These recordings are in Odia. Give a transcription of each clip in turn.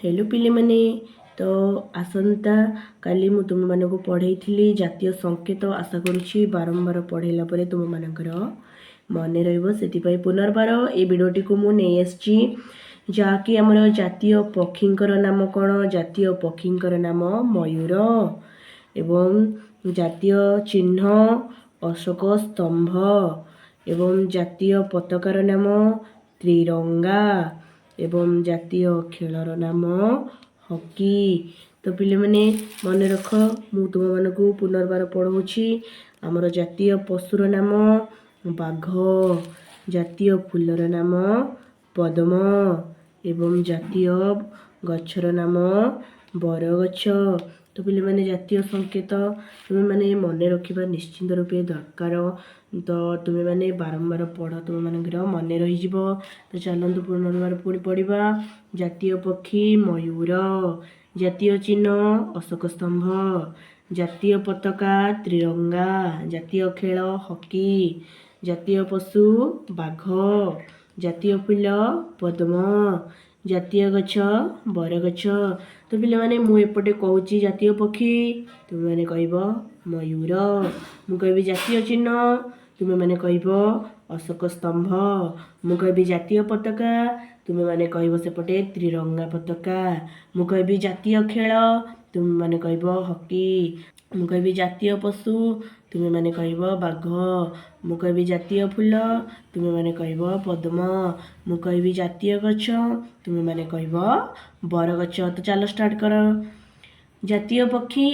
ହ୍ୟାଲୋ ପିଲାମାନେ, ତ ଆସନ୍ତା କାଲି ମୁଁ ତୁମମାନଙ୍କୁ ପଢ଼େଇଥିଲି ଜାତୀୟ ସଂକେତ। ଆଶା କରୁଛି ବାରମ୍ବାର ପଢ଼େଇଲା ପରେ ତୁମମାନଙ୍କର ମନେ ରହିବ। ସେଥିପାଇଁ ପୁନର୍ବାର ଏ ଭିଡ଼ିଓଟିକୁ ମୁଁ ନେଇ ଆସିଛି, ଯାହାକି ଆମର ଜାତୀୟ ପକ୍ଷୀଙ୍କର ନାମ କ'ଣ? ଜାତୀୟ ପକ୍ଷୀଙ୍କର ନାମ ମୟୂର ଏବଂ ଜାତୀୟ ଚିହ୍ନ ଅଶୋକ ସ୍ତମ୍ଭ ଏବଂ ଜାତୀୟ ପତାକାର ନାମ ତ୍ରିରଙ୍ଗା ଏବଂ ଜାତୀୟ ଖେଳର ନାମ ହକି। ତ ପିଲାମାନେ, ମନେ ରଖ, ମୁଁ ତୁମମାନଙ୍କୁ ପୁନର୍ବାର ପଢ଼ଉଛି। ଆମର ଜାତୀୟ ପଶୁର ନାମ ବାଘ, ଜାତୀୟ ଫୁଲର ନାମ ପଦ୍ମ ଏବଂ ଜାତୀୟ ଗଛର ନାମ ବରଗଛ। ତ ପିଲାମାନେ, ଜାତୀୟ ସଂକେତ ତୁମେମାନେ ମନେ ରଖିବା ନିଶ୍ଚିନ୍ତ ରୂପେ ଦରକାର। ତ ତୁମେମାନେ ବାରମ୍ବାର ପଢ଼, ତୁମମାନଙ୍କର ମନେ ରହିଯିବ। ତ ଚାଲନ୍ତୁ, ପୁନର୍ବାର ପୁଣି ପଢ଼ିବା। ଜାତୀୟ ପକ୍ଷୀ ମୟୂର, ଜାତୀୟ ଚିହ୍ନ ଅଶୋକ ସ୍ତମ୍ଭ, ଜାତୀୟ ପତାକା ତ୍ରିରଙ୍ଗା, ଜାତୀୟ ଖେଳ ହକି, ଜାତୀୟ ପଶୁ ବାଘ, ଜାତୀୟ ଫୁଲ ପଦ୍ମ, ଜାତୀୟ ଗଛ ବରଗଛ। ତ ପିଲାମାନେ, ମୁଁ ଏପଟେ କହୁଛି ଜାତୀୟ ପକ୍ଷୀ, ତୁମେମାନେ କହିବ ମୟୂର। ମୁଁ କହିବି ଜାତୀୟ ଚିହ୍ନ, ତୁମେମାନେ କହିବ ଅଶୋକ ସ୍ତମ୍ଭ। ମୁଁ କହିବି ଜାତୀୟ ପତାକା, ତୁମେମାନେ କହିବ ସେପଟେ ତ୍ରିରଙ୍ଗା ପତାକା। ମୁଁ କହିବି ଜାତୀୟ ଖେଳ, ତୁମେମାନେ କହିବ ହକି। ମୁଁ କହିବି ଜାତୀୟ ପଶୁ, ତୁମେମାନେ କହିବ ବାଘ। ମୁଁ କହିବି ଜାତୀୟ ଫୁଲ, ତୁମେମାନେ କହିବ ପଦ୍ମ। ମୁଁ କହିବି ଜାତୀୟ ଗଛ, ତୁମେମାନେ କହିବ ବରଗଛ। ତ ଚାଲ, ଷ୍ଟାର୍ଟ କର। ଜାତୀୟ ପକ୍ଷୀ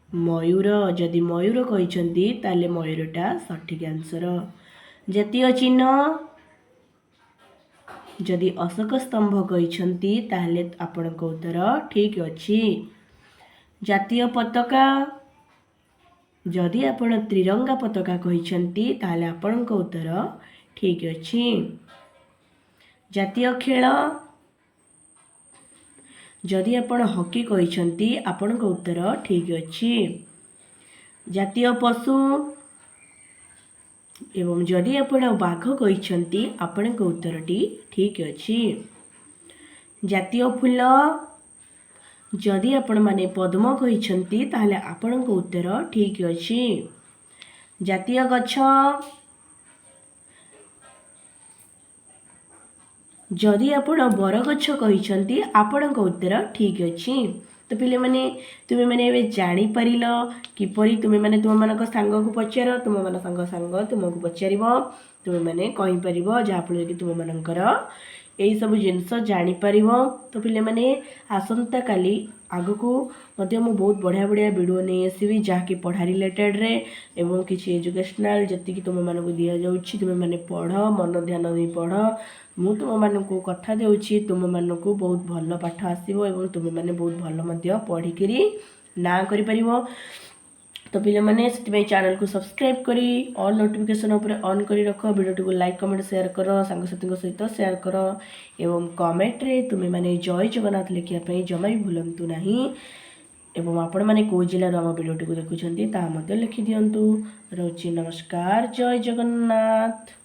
ମୟୂର। ଯଦି ମୟୂର କହିଛନ୍ତି, ତାହେଲେ ମୟୂରଟା ସଠିକ୍ ଆନ୍ସର। ଜାତୀୟ ଚିହ୍ନ ଯଦି ଅଶୋକ ସ୍ତମ୍ଭ କହିଛନ୍ତି, ତାହେଲେ ଆପଣଙ୍କ ଉତ୍ତର ଠିକ୍ ଅଛି। ଜାତୀୟ ପତାକା ଯଦି ଆପଣ ତ୍ରିରଙ୍ଗା ପତାକା କହିଛନ୍ତି, ତାହେଲେ ଆପଣଙ୍କ ଉତ୍ତର ଠିକ୍ ଅଛି। ଜାତୀୟ ଖେଳ ଯଦି ଆପଣ ହକି କହିଛନ୍ତି, ଆପଣଙ୍କ ଉତ୍ତର ଠିକ୍ ଅଛି। ଜାତୀୟ ପଶୁ ଏବଂ ଯଦି ଆପଣ ବାଘ କହିଛନ୍ତି, ଆପଣଙ୍କ ଉତ୍ତରଟି ଠିକ୍ ଅଛି। ଜାତୀୟ ଫୁଲ ଯଦି ଆପଣମାନେ ପଦ୍ମ କହିଛନ୍ତି, ତାହେଲେ ଆପଣଙ୍କ ଉତ୍ତର ଠିକ୍ ଅଛି। ଜାତୀୟ ଗଛ ଯଦି ଆପଣ ବରଗଛ କହିଛନ୍ତି, ଆପଣଙ୍କ ଉତ୍ତର ଠିକ୍ ଅଛି। ତ ପିଲାମାନେ, ତୁମେମାନେ ଏବେ ଜାଣିପାରିଲ କିପରି ତୁମେମାନେ ତୁମମାନଙ୍କ ସାଙ୍ଗକୁ ପଚାର, ତୁମମାନଙ୍କ ସାଙ୍ଗ ସାଙ୍ଗ ତୁମକୁ ପଚାରିବ, ତୁମେମାନେ କହିପାରିବ, ଯାହାଫଳରେ କି ତୁମମାନଙ୍କର ଏଇସବୁ ଜିନିଷ ଜାଣିପାରିବ। ତ ପିଲାମାନେ, ଆସନ୍ତାକାଲି ଆଗକୁ ମଧ୍ୟ ମୁଁ ବହୁତ ବଢ଼ିଆ ବଢ଼ିଆ ଭିଡ଼ିଓ ନେଇ ଆସିବି, ଯାହାକି ପଢ଼ା ରିଲେଟେଡ଼୍ରେ ଏବଂ କିଛି ଏଜୁକେସନାଲ୍ ଯେତିକି ତୁମମାନଙ୍କୁ ଦିଆଯାଉଛି। ତୁମେମାନେ ପଢ଼, ମନ ଧ୍ୟାନ ଦେଇ ପଢ଼। ମୁଁ ତୁମମାନଙ୍କୁ କଥା ଦେଉଛି, ତୁମମାନଙ୍କୁ ବହୁତ ଭଲ ପାଠ ଆସିବ ଏବଂ ତୁମେମାନେ ବହୁତ ଭଲ ମଧ୍ୟ ପଢ଼ିକିରି ନାଁ କରିପାରିବ। ତ ପିଲାମାନେ, ସେଥିପାଇଁ ଚ୍ୟାନେଲକୁ ସବସ୍କ୍ରାଇବ୍ କରି ଅଲ୍ ନୋଟିଫିକେସନ୍ ଉପରେ ଅନ୍ କରି ରଖ। ଭିଡ଼ିଓଟିକୁ ଲାଇକ୍, କମେଣ୍ଟ, ସେୟାର କର, ସାଙ୍ଗସାଥୀଙ୍କ ସହିତ ସେୟାର କର ଏବଂ କମେଣ୍ଟରେ ତୁମେମାନେ ଜୟ ଜଗନ୍ନାଥ ଲେଖିବା ପାଇଁ ଜମା ବି ଭୁଲନ୍ତୁ ନାହିଁ ଏବଂ ଆପଣମାନେ କେଉଁ ଜିଲ୍ଲାରୁ ଆମ ଭିଡ଼ିଓଟିକୁ ଦେଖୁଛନ୍ତି, ତାହା ମଧ୍ୟ ଲେଖିଦିଅନ୍ତୁ। ରହୁଛି, ନମସ୍କାର, ଜୟ ଜଗନ୍ନାଥ।